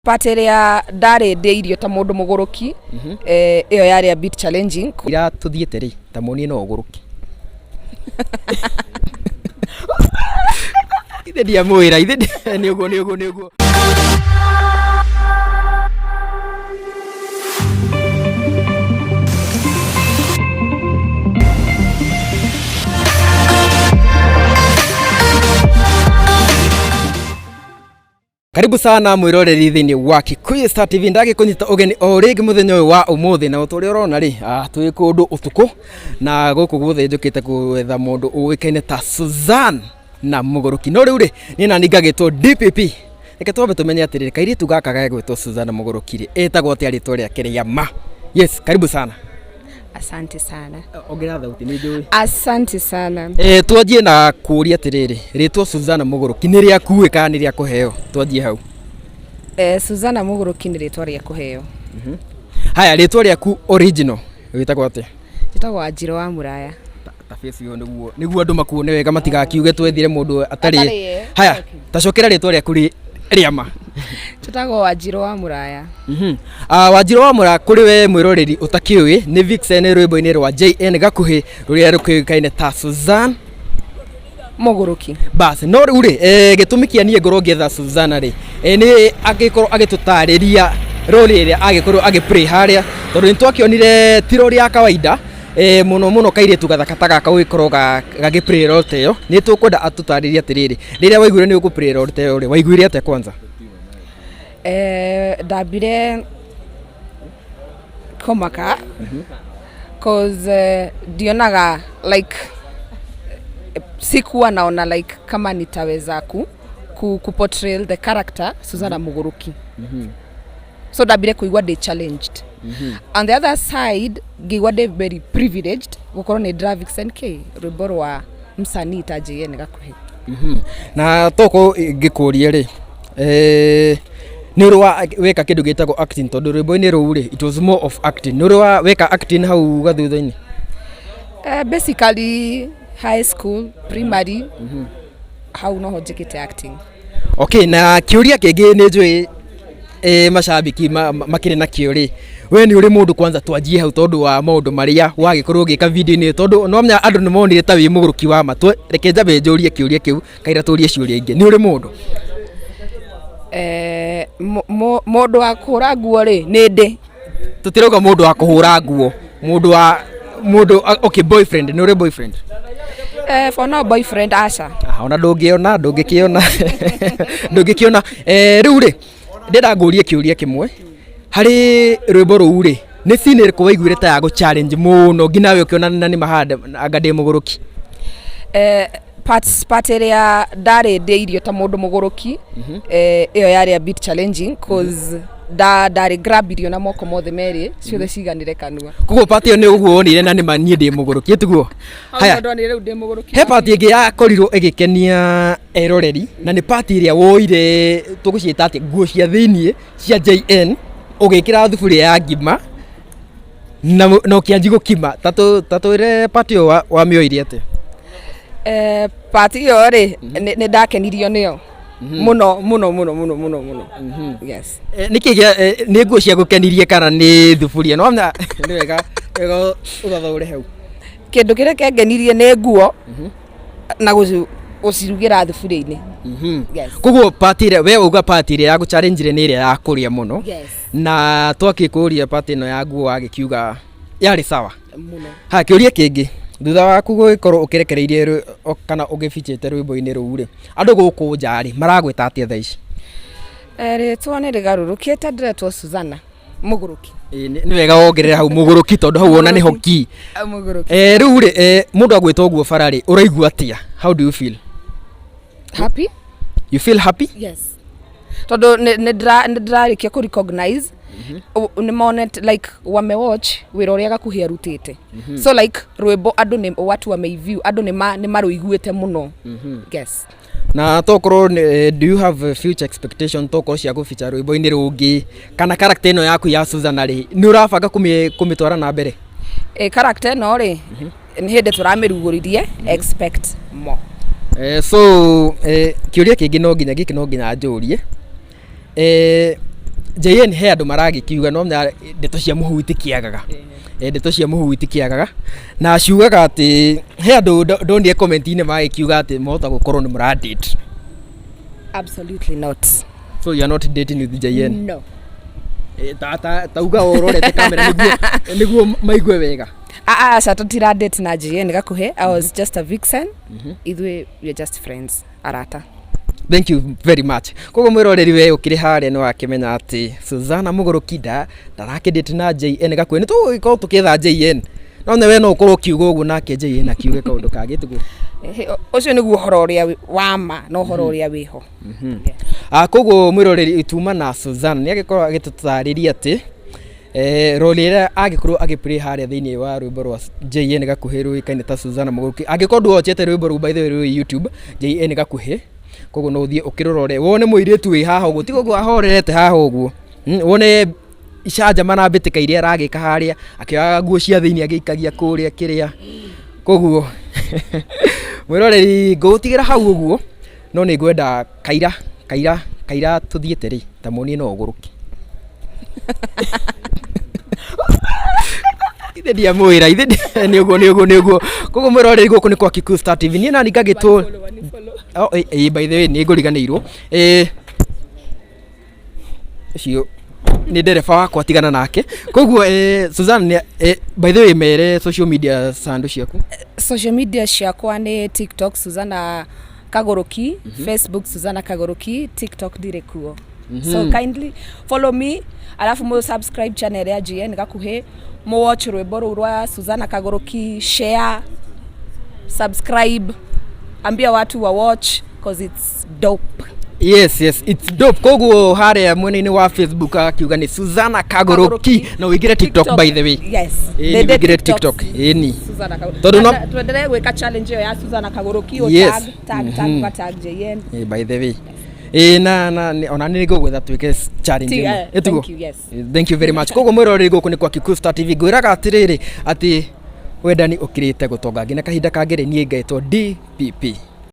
Part ĩrĩa ndarĩ ndĩ irio ta mũndũ mũgũrũki, ĩyo yarĩ a bit challenging. Ira tũthiĩte rĩ, ta muonie no ũgũrũke. Ithe ndiamwĩra, ithe nĩ ũguo, nĩ ũguo, nĩ ũguo. Karibu sana mwiroreri thĩinĩ wa Kikuyu Star TV. Ndagĩkũnyita ũgeni o rĩngĩ mũthenya ũyũ wa ũmũthĩ, na ũrĩa ũrona rĩ, twĩ kũndũ ũtukũ na gũkũ guothe njũkĩte gwetha mũndũ ũĩkaine ta Suzanne na Mũgũrũki. No rĩu rĩ, niĩ nani ngagĩtwo DPP. Reke twambe tũmenye atĩrĩrĩ, kairĩtu gaka gegwĩtwo Suzanne Mũgũrũki rĩ, etagwo atĩa rĩtwa rĩake rĩa ma? Yes, karibu sana. Asante sana. Ongera thauti nĩ njũĩ. Asante sana. Twanjie na kũũria atĩrĩrĩ, rĩtwa Suzanna Mũgũrũki nĩ rĩaku ĩ kana nĩ rĩa kũheo? Twanjie hau. Suzanna Mũgũrũki nĩ rĩtwa rĩa kũheo. Haya, rĩtwa rĩaku original wĩtagwo atĩa? Njĩtagwo Wanjirũ wa Mũraya. Ta face ĩyo nĩguo andũ makuone wega matigakiuge twethire mũndũ atarĩ. Atarĩ ye. Haya, ta cokera rĩtwa rĩaku rĩa ma. Njĩtagwo Wanjirũ wa Mũraya. Wanjirũ wa Mũraya, kũrĩ we mwĩroreri ũtakĩũĩ, nĩ Vixen rwĩmbo-inĩ rwa JN Gakuhĩ rũrĩa rũkĩũĩkaine ta Suzanne Mũgũrũki. Bas, no rĩu rĩ, gĩtũmi kĩa niĩ ngorwo ngĩetha Suzanna rĩ, nĩ angĩkorwo agĩtũtarĩria role ĩrĩa agĩkorwo agĩ play harĩa, tondũ nĩ twakĩonire ti role ya kawaida, mũno mũno kairĩtu gathaka ta gaka gũgĩkorwo gagĩ play role ta ĩyo. Nĩ tũkwenda atũtarĩrie atĩrĩrĩ, rĩrĩa waiguire nĩ ũgũ play role ta ĩyo rĩ, waiguire atĩa kwanza? Ndambire kũmaka cause ndionaga like sikuwa naona like kama nitaweza ku portray the character Suzanna Mũgũrũki. So ndambire kũigua ndĩ challenged. On the other side ngĩigua ndĩ very privileged gũkorwo nĩ ndĩra Vixen K rwĩmbo rwa msanii ta JN Gakuhĩ. Na toko ngĩkũrie rĩ, nĩ ũrĩ wa weka kĩndũ gĩtagwo acting, tondũ rwĩmbo-inĩ rũu rĩ, it was more of acting. Nĩ ũrĩ wa weka acting hau gathutha-inĩ? Basically high school, primary, hau noho njĩkĩte acting. Okay, na kĩũria kĩngĩ nĩ njũĩ, macambĩki makĩrĩ nakĩo rĩ, we nĩ ũrĩ mũndũ kwanza twanjie hau tondũ wa maũndũ marĩa wagĩkorwo ũgĩka video-inĩ, tondũ no menya andũ nĩ monire ta wĩ mũgũrũki wa ma. Reke njambe njũrie kĩũria kĩu kaira tũrie ciũria ingĩ. Nĩ ũrĩ mũndũ? Mũndũ wa kũhũra nguo rĩ, nĩ ndĩ. Tũtirauga mũndũ wa kũhũra nguo, mũndũ wa mũndũ, okay, boyfriend, nĩ ũrĩ boyfriend? For now boyfriend aca. Ona ndũngĩona, ndũngĩkĩona, ndũngĩkĩona. Rĩu rĩ, ndĩrenda ngũrie kĩũria kĩmwe harĩ rwĩmbo rũu rĩ, nĩ scene ĩrĩkũ waiguire ta ya gũ challenge mũno nginya we ũkĩona na nĩ mahande anga ndĩ mũgũrũki? Part ĩrĩa ndarĩ ndĩ irio ta mũndũ mũgũrũki, ĩyo yarĩ a bit challenging cause ndarĩ grab irio na moko mothe merĩ ciothe ciganĩre kanua. Koguo part ĩyo nĩ ũguo wonire na nĩ ma niĩ ndĩ mũgũrũki, tiguo? Haya, ndonire rĩu ndĩ mũgũrũki. He part ĩngĩ yakorirwo ĩgĩkenia eroreri, na nĩ part ĩrĩa woire, tũgũciĩta atĩa, nguo cia thĩiniĩ cia JN ũgĩkĩra thuburia ya ngima na ũkĩanjia gũkima. Ta twĩre part ĩyo wamĩoire atĩa? Part ĩyo rĩ, nĩ ndakenirio nĩyo mũno mũno mũno mũno mũno mũno. Yes. Nĩkĩ gĩa, nĩ nguo cia gũkenirie kana nĩ thuburia? No nĩ wega wega ũthathaũre hau. Kĩndũ kĩrĩa kĩangenirie nĩ nguo na gũcirugĩra thuburia-inĩ. Yes. Koguo part ĩrĩa we uga, part ĩrĩa ya gũ challenge nĩ ĩrĩa ya kũrĩa mũno. Yes. Na twakĩkũria part ĩno ya nguo wagĩkiuga yarĩ sawa. Mũno. Ha, kĩũria kĩngĩ, thutha waku gũgĩkorwo ũkĩrekereirie kana ũgĩbichĩte rwĩmbo-inĩ rũu rĩ, andũ gũkũ nja rĩ, maragwĩta atĩa thaa ici? Rĩtwa nĩ rĩgarũrũkĩte, ndĩretwo Suzanna Mũgũrũki. Nĩ wega wongerere hau mũgũrũki, tondũ hau ona nĩho key. Mũgũrũki. Rĩu rĩ, mũndũ agwĩta ũguo bara rĩ, ũraigua atĩa? How do you feel? Happy. You feel happy? Yes. Tondũ nĩ ndĩrarĩkia kũ recognize nĩ monete like wame watch wĩra ũrĩa Gakuhĩ arutĩte. So like rwĩmbo andũ nĩ watu wameiview, andũ nĩ marũiguĩte mũno. Yes. Na tokorwo, do you have a future expectation tokorwo cia gũbicha rwĩmbo-inĩ rũngĩ, kana character ĩno yaku ya Suzanna rĩ, nĩ ũrabanga kũmĩtwara na mbere? Character ĩno rĩ, nĩ hĩndĩ tũramĩrugũririe, expect more. So kĩũria kĩngĩ no nginya gĩkĩ no nginya njũrie. JN he andũ maragĩkiuga no menya ndeto cia mũhu itikĩagaga. Ndeto cia mũhu itikĩagaga na ciugaga atĩ he andũ ndonire comment-inĩ magĩkiuga atĩ mahota gũkorwo nĩ mũra date. Absolutely not. So you are not dating with JN? No. Ta uga ũrorete kamera nĩguo maigue wega. Ah, aca, tũtira date na JN Gakuhĩ. I was just a vixen. Ithuĩ we are just friends, arata. Thank you very much. Koguo mwĩroreri, we ũkĩrĩ harĩa nĩ wakĩmenya atĩ Suzana Mũgũrũki ndarakĩdate na JN Gakuhĩ. Nĩ tũgũgĩkorwo tũkĩetha JN, no we no ũkorwo ũkiuga ũguo nake JN akiuge kaũndũ kangĩ tiguo? Ehe, ũcio nĩguo ũhoro ũrĩa wa ma na ũhoro ũrĩa wĩho. Ah, koguo mwĩroreri, tuma na Suzana nĩ agĩkorwo agĩtũtarĩria atĩ role ĩrĩa angĩkorwo agĩplay harĩa thĩinĩ wa rwĩmbo rwa JN Gakuhĩ rũĩkaine ta Suzana Mũgũrũki. Angĩkorwo ndũwochete rwĩmbo rũu, by the way, rwĩ YouTube, JN Gakuhĩ, koguo no ũthiĩ ũkĩrũrore wone mũirĩtu wĩ haha ũguo, tiga ũguo ahorerete haha ũguo. Wone icanjama na mbĩtĩka iria aragĩka harĩa akĩoyaga nguo cia thĩinĩ agĩikagia kũrĩa kĩrĩa. Koguo mwĩroreri, ngũgũtigĩra hau ũguo, no nĩ ngwenda kaira tũthiĩte rĩ ta muonie no ũgũrũke. Ithe ndiamwĩra ithe nĩ ũguo. Koguo mwĩroreri, gũkũ nĩ kwa Kikuyu Star TV, niĩ nani ngagĩtwo. Oh, by the way, nĩ ngũriganĩirwo, ũcio nĩ ndereba wakwa, tigana nake. Koguo Susan, by the way, mere social media sando ciaku. Social media ciakwa nĩ TikTok Suzana Kagũrũki, Facebook Suzana Kagũrũki. TikTok ndirĩ kuo, so kindly follow me, alafu mu subscribe channel ya GN Gakuhĩ, mu watch rwĩmbo rũu rwa Suzana Kagũrũki, share, subscribe, ambia watu wa watch 'cause it's dope. Yes, it's dope. Koguo harĩa mwena-inĩ wa Facebook akiuga nĩ Suzana Kagũrũki, na ũingĩre TikTok, by the way. Yes. Ĩni, ũingĩre TikTok, ĩni. Suzana Kagũrũki. Tondũ Tuendelee gwĩka challenge ĩyo ya Suzana Kagũrũki, tag tag tag, uga tag JN. By the way, ĩ na ona nĩ ngũgwetha twĩke challenge ĩno. Ĩtiguo? Thank you, yes. Thank you very much. Koguo mwĩroreri, gũkũ nĩ kwa Kikuyu Star TV, ngwĩraga atĩrĩrĩ atĩ wendani ũkĩrĩte gũtonga. Nginya kahinda kangĩ rĩ, niĩ ngaĩtwo DPP.